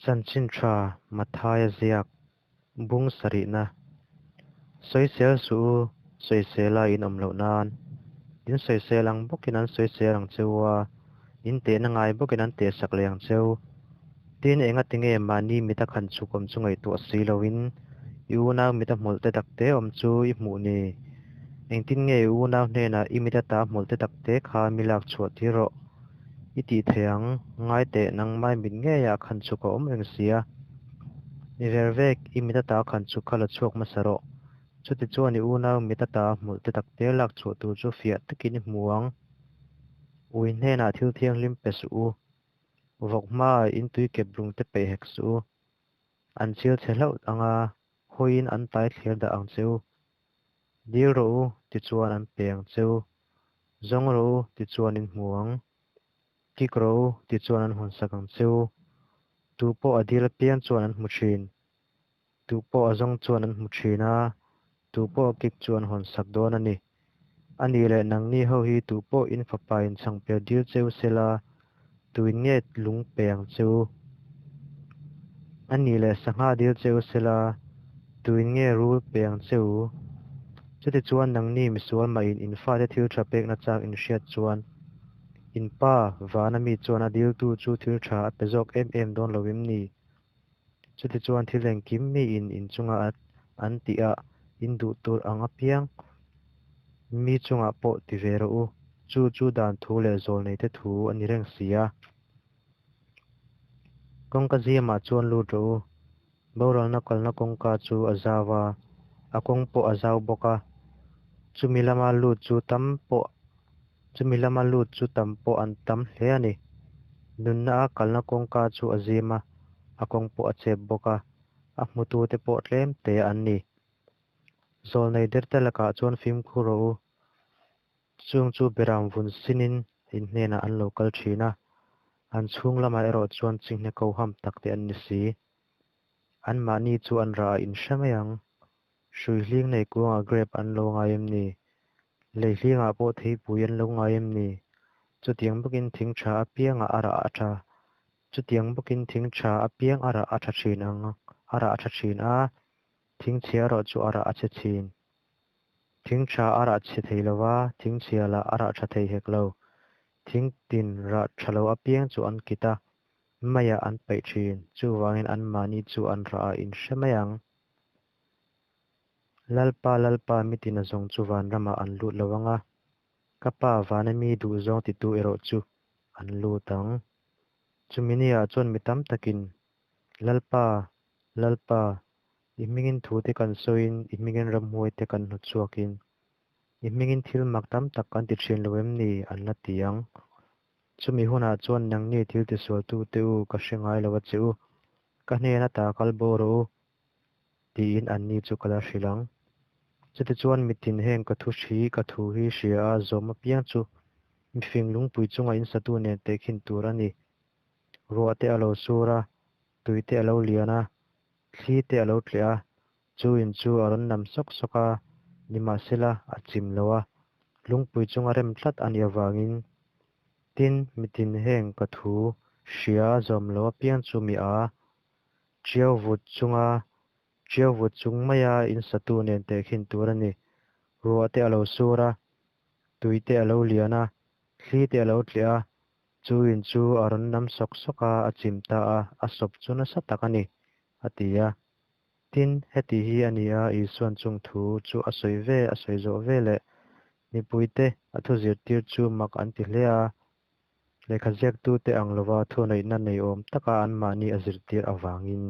Chanchin Ṭha Matthaia ziak, bung sarihna. Sawisel suh u, sawisela in awm loh nan. In sawisel ang bawkin an sawisel ang che u a, in tehna ngai bawkin an tehsak leh ang che u. Tin, engatinge mahni mita khan chhuk awm chu ngaihtuah si loin i unau mita hmawlhte takte awm chu i hmuh ni? Engtin nge i unau hnenah i mit ata hmawlhte takte kha mi lak chhuah tir rawh i tih theih ang? Ngai teh, nangmah i mit ngeiah khan chhuk a awm reng si a. Mi ver vek, i mit ata khan chhuk kha la chhuak hmasa rawh. Chutichuan i unau mit ata hmawlhte takte lak chhuah tur chu fiah takin i hmu ang. Ui hnenah thil thianghlim pe suh u. Vawk hmaah in tui kep lungte peih hek suh u. An chil chhe hlauh ang a, hawiin an tai thlir dah ang che u. Dil rawh u, tichuan an pe ang che u. Zawng rawh u, tichuan in hmu ang. Kik rawh u, tichuan an hawnsak ang che u. Tu pawh a dil apiang chuan an hmu thin. Tu pawh a zawng chuan an hmu thin a, tu pawh a kik chu an hawnsak dawn a ni. A nih leh nangni ho hi tu pawh in fapa in chhangper dil che u sela, tuin nge lung pe ang che u? A nih leh sangha dil che u sela, tuin nge rul pe ang che u? Chutichuan nangni misual mahin in fate thil tha pekna chak in hriat chuan, in pa vana mi chuan a diltu chu thil tha a pe zawk em em dawn lo em ni? Chutichuan thil engkim miin in chunga an tih a, in duh tur ang apiang mi chungah pawh ti ve rawh u. Chu chu dan thu leh zawlneite thu a ni reng si a. Kawngka ziamah chuan lut rawh u. Boralna kalna kawngka chu a zau a, a kawng pawh a zau bawk a. Chumi lama lut chu tam pawh Chumi lama lut chu tam pawh an tam hle a ni. Nunna a kalna kawngka chu a zim a, a kawng pawh a chep bawk a, a hmutute pawh tlem te an ni. Zawlnei derte lakah chuan fimkhur rawh u. Chung chu beram vun sinin in hnenah an lo kal thin a, an chhung lamah erawh chuan chinghne ko ham tak te an ni si. Anmahni chu an rah a inhre mai ang. Hrui hling nei kuangah grape an lo ngai em ni? Lei hlingah pawh theipui an lo ngai em ni? Chutiang bawkin thing tha apiangah a rah a tha. Chutiang bawkin thing tha apiang a rah a tha thin ang, a rah a tha thin a, thing chhia erawh chu a rah a chhe thin. Thing tha a rah chhe thei lo va, thing chhia lah a rah tha thei hek lo. Thing tin rah tha lo apiang chu an kit a, meiah an paih thin. Chuvangin anmahni chu an rah a inhre mai ang. Lalpa, Lalpa, mitin a zawng chu vanramah an lut lo ang a, ka Pa vana mi duhzawng titu erawh chu an lut ang. Chumi niah chuan mi tam takin, Lalpa, Lalpa, i hmingin thute kan sawiin, i hmingin ramhuaite kan hnawtchhuakin, i hmingin thil mak tam tak kan ti thin lo em ni? an la ti ang. Chumi hunah chuan nangni thil tisualtute u ka hre ngai lo a che u, ka hnen ata kal bo rawh u, tiin anni chu ka la hrilh ang. Chutichuan mitin heng ka thu hri ka thu hi hria a zawm apiang chu mifing lungpui chunga in satu nen tehkhin tur a ni. Ruah te a lo sur a, tui te a lo lian a, thli te a lo tleh a, chu in chu a rawn nam sawk sawk a, nimahsela a chim lo a, lungpui chunga rem tlat a nih avangin. Tin, mitin heng ka thu hria a zawm lo apiang chu mi a Ṭiau vut chunga ṭiau vut chung maia in satu nen tehkhin tur a ni. Ruah te a lo sur a, tui te a lo lian a, thli te a lo tleh a, chu in chu a rawn nam sawk sawk a, a chim ta a, a sawp chu nasa tak a ni, a ti a. Tin, heti hi a ni a, Isua'n chung thu chu a sawi ve a sawi zawh ve leh mipuite a thu zirtir chu mak an ti hle a, Lehkha ziaktute ang lova thuneihna nei awm taka anmahni a zirtir avangin.